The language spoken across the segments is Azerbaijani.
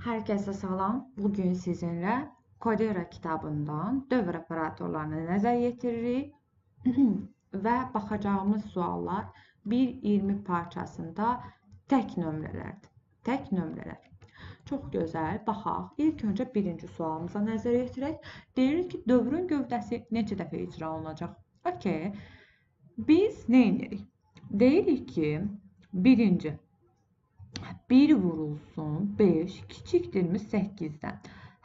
Herkese salam. Bugün sizinle Codera kitabından dövr operatorlarına nəzər yetiririk və baxacağımız suallar 1.20 parçasında tək nömrələrdir. Tək nömrələr. Çox gözəl. Baxaq. İlk öncə birinci sualımıza nəzər yetirək. Deyirik ki, dövrün gövdəsi neçə dəfə icra olunacaq? Okey. Biz nə edirik? Deyirik ki, birinci 1 vurulsun 5 kiçikdirmi 8-dən?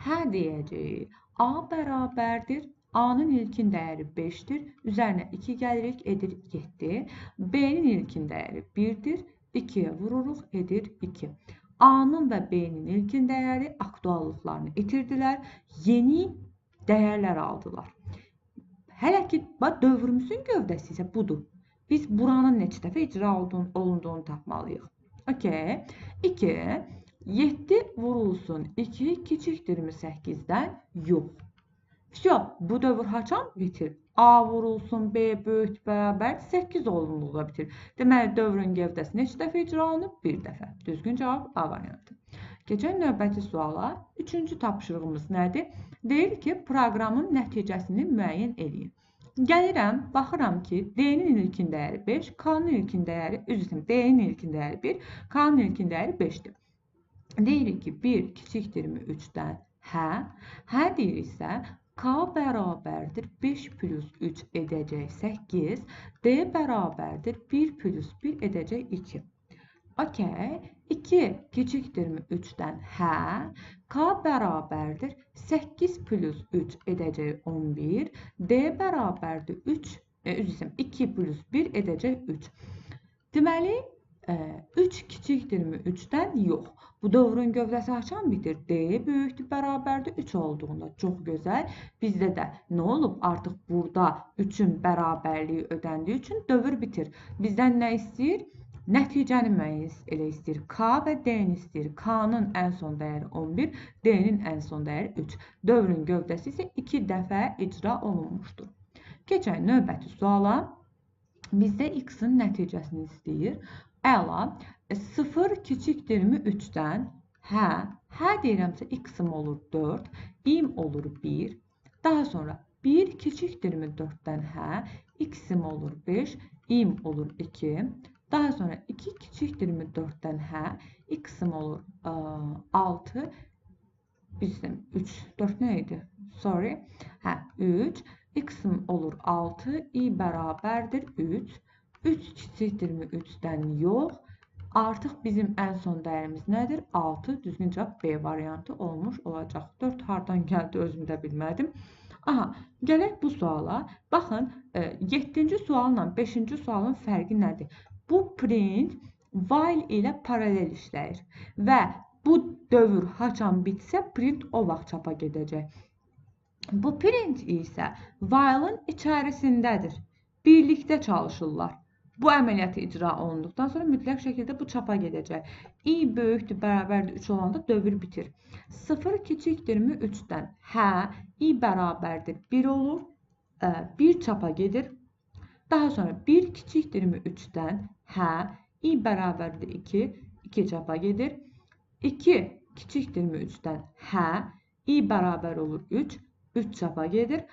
Hə deyəcəyik. A bərabərdir. A-nın ilkin dəyəri 5-dir. Üzərinə 2 gəlirik, edir 7. B-nin ilkin dəyəri 1-dir. 2-yə vururuq, edir 2. A-nın və B-nin ilkin dəyəri aktuallıqlarını itirdilər. Yeni dəyərlər aldılar. Hələ ki, dövrümüzün gövdəsi isə budur. Biz buranın neçə dəfə icra olunduğunu tapmalıyıq. Okey. 2, 7 vurulsun 2 kiçikdirmi 8-dən? Yox. Vəsə, bu dövr haçan bitir? A vurulsun B böyük bərabər 8 olunluqla bitir. Deməli, dövrün gövdəsi neçə dəfə icra olunub? Bir dəfə. Düzgün cavab A variantı. Keçək növbəti suala. Üçüncü tapşırığımız nədir? Deyir ki, proqramın nəticəsini müəyyən eləyin. Gəlirəm, baxıram ki, D-nin ilkin dəyəri 5, K-nın ilkin dəyəri, üzr istəyirəm, D-nin ilkin dəyəri 1, K-nın ilkin dəyəri 5-dir. Deyirik ki, 1 kiçikdirmi 3-dən? Hə. Hə deyiriksə, K bərabərdir 5 plus 3 edəcək 8, D bərabərdir 1 plus 1 edəcək 2. Okey, 2 kiçikdirmi 3-dən? Hə. K bərabərdir 8 plus 3 edəcək 11, D bərabərdir 3, üzr istəyirəm, 2 plus 1 edəcək 3. Deməli, 3 kiçikdirmi 3-dən? Yox. Bu dövrün gövdəsi haçan bitir? D böyükdür, bərabərdir 3 olduğunda. Çox gözəl. Bizdə də nə olub? Artıq burada 3-ün bərabərliyi ödəndiyi üçün dövr bitir. Bizdən nə istəyir? Nəticəni müəyyən elə istəyir. K və D-ni istəyir. K-nın ən son dəyəri 11, D-nin ən son dəyəri 3. Dövrün gövdəsi isə 2 dəfə icra olunmuşdur. Keçək növbəti suala. Bizdə X-in nəticəsini istəyir. Əla. 0 kiçikdirmi 3-dən? Hə. Hə deyirəmsə X-im olur 4, İ-im olur 1. Daha sonra 1 kiçikdirmi 4-dən? Hə. X-im olur 5, İ-im olur 2. Daha sonra 2 kiçikdirmi 4-dən? Hə. X-im olur 6. Üzrəm, 3. 4 nə idi? Sorry. Hə, 3. X-im olur 6. İ bərabərdir 3. 3 kiçikdirmi 3-dən? Yox. Artıq bizim ən son dəyərimiz nədir? 6. Düzgün cavab B variantı olmuş olacaq. 4 hardan gəldi özüm də bilmədim. Aha, gələk bu suala. Baxın, 7-ci sualla 5-ci sualın fərqi nədir? Bu print while ilə paralel işləyir və bu dövr haçan bitsə print o vaxt çapa gedəcək. Bu print isə while-ın içərisindədir. Birlikdə çalışırlar. Bu əməliyyatı icra olunduqdan sonra mütləq şəkildə bu çapa gedəcək. İ böyükdür, bərabərdir 3 olanda dövr bitir. 0 kiçikdirmi 3-dən? Hə, İ bərabərdir 1 olur. 1 çapa gedir. Daha sonra 1 kiçikdirmi 3-dən? Hə, İ bərabərdir 2, 2 çapa gedir. 2 kiçikdirmi 3-dən? Hə, İ bərabər olur 3, 3 çapa gedir.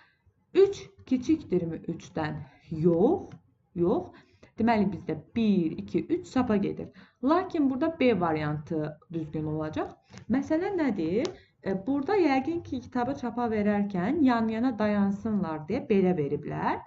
3 kiçikdirmi 3-dən? Yox, yox. Deməli, bizdə 1, 2, 3 çapa gedir. Lakin burada B variantı düzgün olacaq. Məsələ nədir? Burada yəqin ki, kitabı çapa verərkən yan-yana dayansınlar deyə belə veriblər.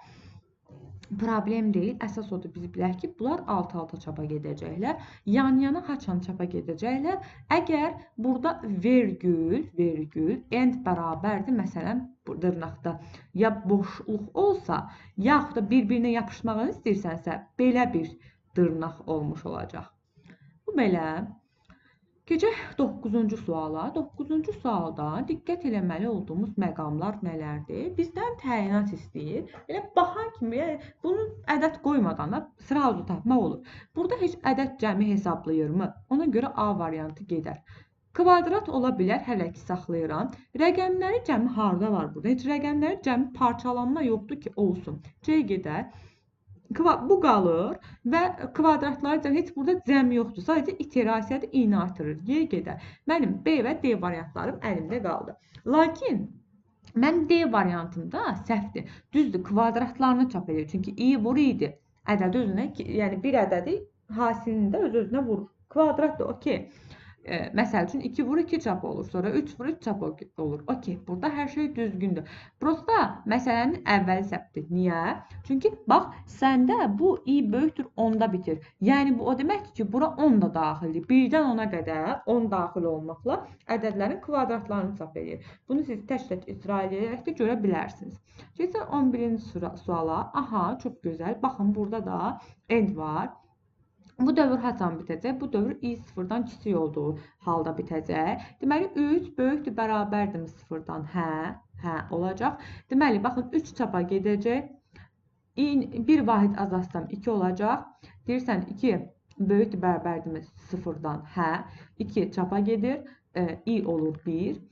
Problem deyil. Əsas odur, biz bilək ki, bunlar alt-alta çapa gedəcəklər. Yan-yana haçan çapa gedəcəklər? Əgər burada vergül, vergül, end bərabərdir, məsələn, dırnaqda ya boşluq olsa, yaxud da bir-birinə yapışmağını istəyirsənsə, belə bir dırnaq olmuş olacaq. Bu belə. Keçək 9-cu suala. 9-cu sualda diqqət eləməli olduğumuz məqamlar nələrdir? Bizdən təyinat istəyir. Elə baxan kimi, yəni bunu ədəd qoymadan da sırazu tapmaq olur. Burada heç ədəd cəmi hesablayırmı? Ona görə A variantı gedər. Kvadrat ola bilər, hələ ki saxlayıram. Rəqəmləri cəmi harda var burada? Heç rəqəmləri cəmi parçalanma yoxdur ki, olsun. C gedər. Bu qalır və kvadratları heç burada cəm yoxdur. Sadəcə iterasiyadır, i-ni artırır. Y gedər. Mənim B və D variantlarım əlimdə qaldı. Lakin mən D variantında səhvdir. Düzdür, kvadratlarını çap edir. Çünki i vur idi. Ədədi özünə, yəni bir ədədi hasilini də öz-özünə vurur. Kvadratdır, okey. Məsəl üçün 2 vur 2 çap olur, sonra 3 vur 3 çap olur. Okey, burada hər şey düzgündür. Prosta məsələnin əvvəli səhvdir. Niyə? Çünki bax, səndə bu i böyükdür 10-da bitir. Yəni bu o deməkdir ki, bura 10 da daxildir. 1-dən 10-a qədər 10 daxil olmaqla ədədlərin kvadratlarını çap edir. Bunu siz tək-tək icra edərək də görə bilərsiniz. Keçək 11-ci suala. Aha, çox gözəl. Baxın, burada da end var. Bu dövr haçan bitəcək? Bu dövr i sıfırdan kiçik olduğu halda bitəcək. Deməli, 3 böyükdür, bərabərdir sıfırdan. Hə, hə olacaq. Deməli, baxın, 3 çapa gedəcək. Bir vahid azaltsam 2 olacaq. Deyirsən, 2 böyükdür, bərabərdir sıfırdan. Hə, 2 çapa gedir. I olur 1.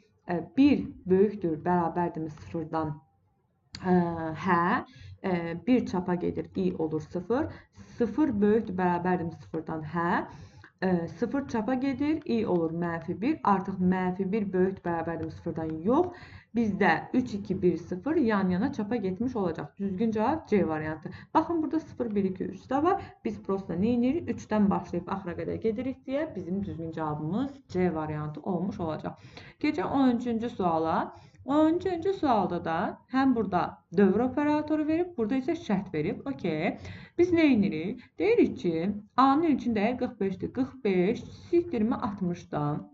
1 böyükdür, bərabərdir sıfırdan. Hə, 1 çapa gedir, i olur 0. 0 böyükdür, bərabərdir sıfırdan, hə. 0 çapa gedir, i olur mənfi 1. Artıq mənfi 1 böyükdür, bərabərdir sıfırdan yox. Bizdə 3, 2, 1, 0 yan yana çapa getmiş olacaq. Düzgün cavab C variantı. Baxın, burada 0, 1, 2, 3 də var. Biz prosta nə edirik? 3-dən başlayıb axıra qədər gedirik deyə bizim düzgün cavabımız C variantı olmuş olacaq. Keçək 13-cü suala. 13-cü sualda da həm burada dövr operatoru verib, burada isə şərt verib. Okey. Biz nə edirik? Deyirik ki, A-nın ilkin dəyəri 45-dir. 45 kiçikdirmi 60-dan?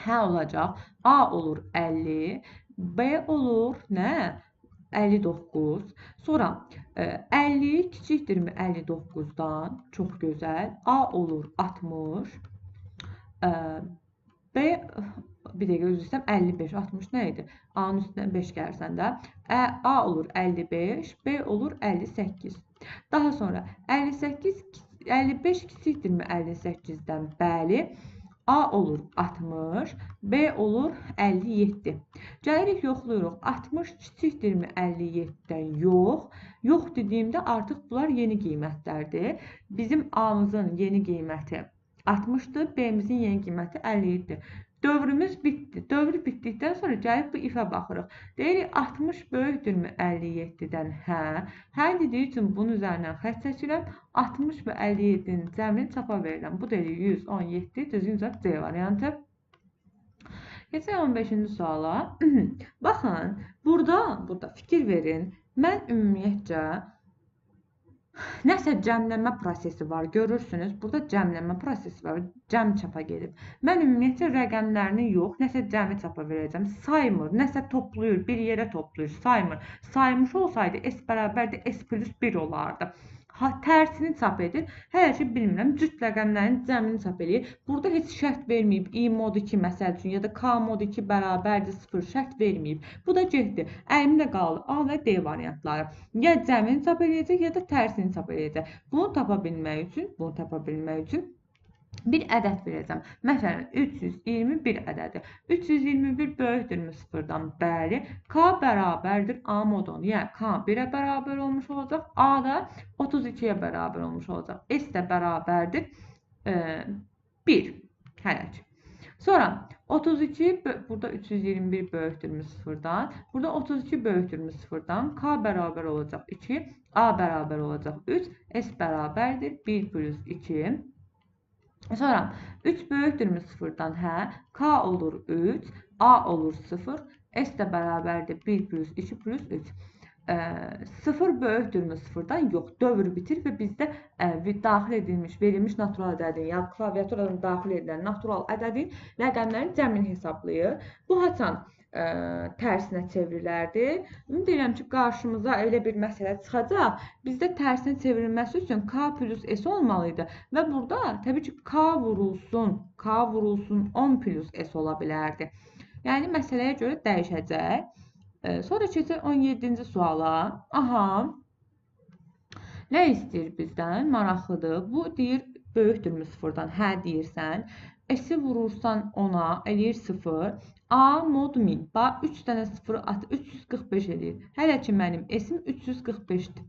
Hə olacaq. A olur 50, B olur nə? 59. Sonra 50 kiçikdirmi 59-dan? Çox gözəl. A olur 60. B, bir dəqiqə üzr istəyirəm, 55, 60 nə idi? A-nın üstünə 5 gəlirsən də. A olur 55, B olur 58. Daha sonra 58, 55 kiçikdirmi 58-dən? Bəli. A olur 60, B olur 57. Gəlirik, yoxlayırıq. 60 kiçikdirmi 57-dən? Yox. Yox dediyimdə artıq bunlar yeni qiymətlərdir. Bizim A-mızın yeni qiyməti 60-dır, B-mizin yeni qiyməti 57-dir. Dövrümüz bitdi. Dövr bitdikdən sonra gəlib bu ifə baxırıq. Deyirik 60 böyükdürmü 57-dən? Hə. Hə dediyi üçün bunun üzərindən xətt çəkirəm. 60 və 57-nin cəmini çapa verirəm. Bu da eləyir 117. Düzgün cavab C variantı. Keçək 15-ci suala. Baxın, burada fikir verin. Mən ümumiyyətcə nəsə cəmlənmə prosesi var. Görürsünüz, burada cəmlənmə prosesi var. Cəm çapa gedib. Mən ümumiyyətcə rəqəmlərini yox, nəsə cəmi çapa verəcəm. Saymır, nəsə toplayır, bir yerə toplayır, saymır. Saymış olsaydı S bərabərdir S plus 1 olardı. Tərsini çap edir. Hələ ki, bilmirəm, cüt rəqəmlərin cəmini çap eləyir. Burada heç şərt verməyib. I mod 2 məsəl üçün ya da K mod 2 bərabərdir 0 şərt verməyib. Bu da getdi. Əlimdə qaldı A və D variantları. Ya cəmini çap eləyəcək, ya da tərsini çap eləyəcək. Bunu tapa bilmək üçün bir ədəd verəcəm. Məsələn, 321 ədədi. 321 böyükdürmü sıfırdan? Bəli. K bərabərdir A mod 10. Yəni, K 1-ə bərabər olmuş olacaq. A da 32-yə bərabər olmuş olacaq. S də bərabərdir 1. Hələ ki. Sonra 32, burada 321 böyükdürmü sıfırdan. Burada 32 böyükdürmü sıfırdan. K bərabər olacaq 2. A bərabər olacaq 3. S bərabərdir 1 plus 2. Sonra 3 böyükdürmü sıfırdan? Hə. K olur 3, A olur 0, S də bərabərdir 1 plus 2 plus 3. 0 böyükdürmü sıfırdan? Yox, dövr bitir və bizdə daxil edilmiş, verilmiş natural ədədin, ya klaviaturadan daxil edilən natural ədədin rəqəmlərin cəmini hesablayır. Bu haçan tərsinə çevrilərdi. Ümid edirəm ki, qarşımıza elə bir məsələ çıxacaq. Bizdə tərsinə çevrilməsi üçün K plus S olmalıydı və burada təbii ki, K vurulsun 10 plus S ola bilərdi. Yəni, məsələyə görə dəyişəcək. Sonra keçək 17-ci suala. Aha, nə istəyir bizdən? Maraqlıdır. Bu deyir, böyükdürmü sıfırdan? Hə, deyirsən. S-i vurursan 10-a, eləyir 0. A mod 1000. Bax, 3 dənə 0 at, 345 eləyir. Hələ ki, mənim S-im 345-dir.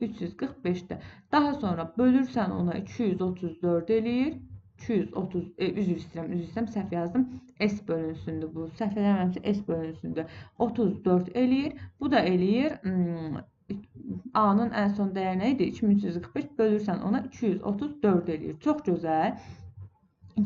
345-dir. Daha sonra bölürsən ona 234 eləyir. 230, üzr istəyirəm, səhv yazdım. S bölünsündür bu. Səhv eləməmişsə S bölünsündür. 34 eləyir. Bu da eləyir. A-nın ən son dəyəri nə idi? 2345 bölürsən ona 234 eləyir. Çox gözəl.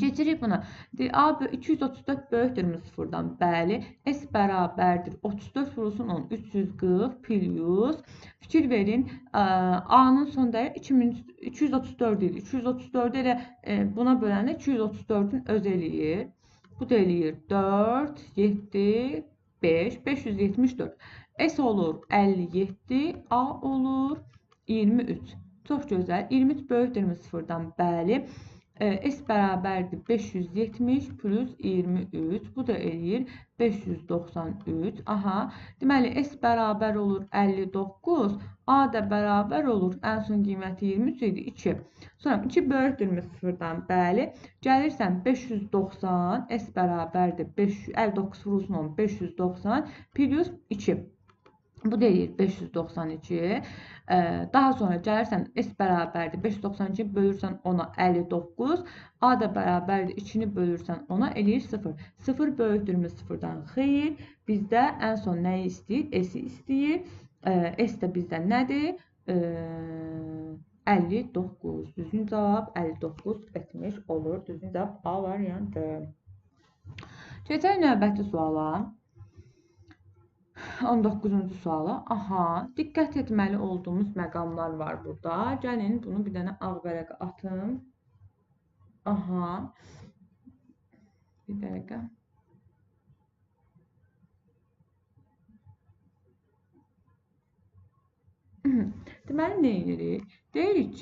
Keçirik buna. A 234 böyükdürmü sıfırdan? Bəli. S bərabərdir. 34 vurulsun 10. 340 plus. Fikir verin. A-nın son dəyəri 234 idi. 234 elə buna böləndə 234-ün öz eləyir. Bu da eləyir 4, 7, 5, 574. S olur 57, A olur 23. Çox gözəl. 23 böyükdürmü sıfırdan? Bəli. S bərabərdir 570 plus 23. Bu da eləyir 593. Aha. Deməli, S bərabər olur 59. A da bərabər olur. Ən son qiyməti 23 idi. 2. Sonra 2 böyükdürmü sıfırdan? Bəli. Gəlirsən 590. S bərabərdir 59 vurulsun 10. 590 plus 2. Bu da eləyir 592. Daha sonra gəlirsən S bərabərdir 592 bölürsən 10-a 59. A da bərabərdir 2-ni bölürsən 10-a eləyir 0. 0 böyükdürmü sıfırdan? Xeyr. Bizdə ən son nəyi istəyir? S-i istəyir. S də bizdə nədir? 59. Düzgün cavab 59 etmiş olur. Düzgün cavab A variantı. Keçək növbəti suala. 19-cu suala. Aha, diqqət etməli olduğumuz məqamlar var burada. Gəlin, bunu bir dənə ağ vərəqə atım. Aha. Bir dəqiqə. Deməli, nə edirik? Deyirik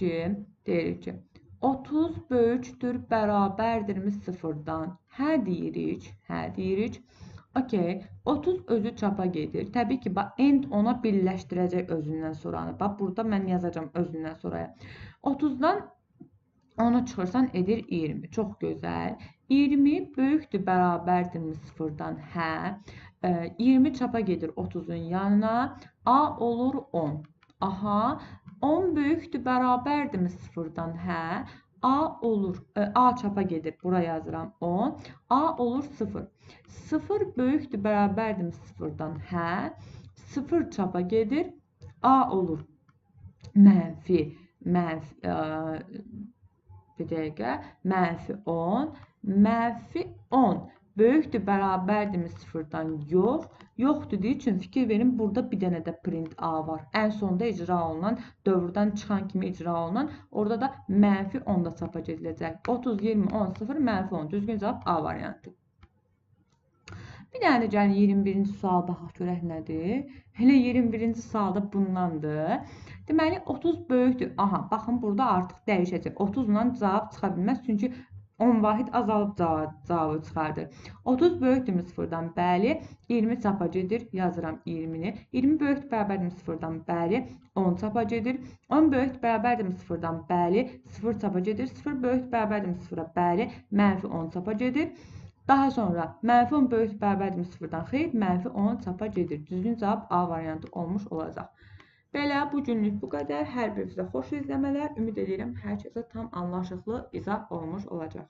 ki, 30 böyükdür, bərabərdirmi sıfırdan? Hə deyirik, hə deyirik. Okey, 30 özü çapa gedir. Təbii ki, bax, end ona birləşdirəcək özündən sonranı. Bax, burada mən yazacağam özündən sonraya. 30-dan 10-u çıxırsan, edir 20. Çox gözəl. 20 böyükdür, bərabərdirmi sıfırdan? Hə. 20 çapa gedir 30-un yanına. A olur 10. Aha, 10 böyükdür, bərabərdirmi sıfırdan? Hə. A olur, A çapa gedir, bura yazıram 10. A olur 0. 0 böyükdür, bərabərdirmi sıfırdan? Hə. 0 çapa gedir, A olur mənfi, bir dəqiqə, mənfi 10, mənfi 10. Böyükdür, bərabərdirmi sıfırdan? Yox. Yoxdur deyə üçün fikir verin, burada bir dənə də print A var. Ən sonda icra olunan, dövrdən çıxan kimi icra olunan, orada da mənfi 10 da çapa gediləcək. 30, 20, 10, 0, mənfi 10. Düzgün cavab A variantı. Bir dənə də gəlin 21-ci sual baxaq görək nədir. Elə 21-ci sualda bundandır. Deməli, 30 böyükdür. Aha, baxın, burada artıq dəyişəcək. 30 ilə cavab çıxa bilməz, çünki 10 vahid azalıb cavabı çıxardır. 30 böyükdürmü sıfırdan? Bəli. 20 çapa gedir. Yazıram 20-ni. 20 böyükdür, bərabərdirmi sıfırdan? Bəli. 10 çapa gedir. 10 böyükdür, bərabərdirmi sıfırdan? Bəli. 0 çapa gedir. 0 böyükdür, bərabərdirmi sıfıra? Bəli. Mənfi 10 çapa gedir. Daha sonra mənfi 10 böyükdür, bərabərdirmi sıfırdan? Xeyr. Mənfi 10 çapa gedir. Düzgün cavab A variantı olmuş olacaq. Belə, bu günlük bu qədər. Hər birinizə xoş izləmələr. Ümid edirəm, hər kəsə tam anlaşıqlı izah olmuş olacaq.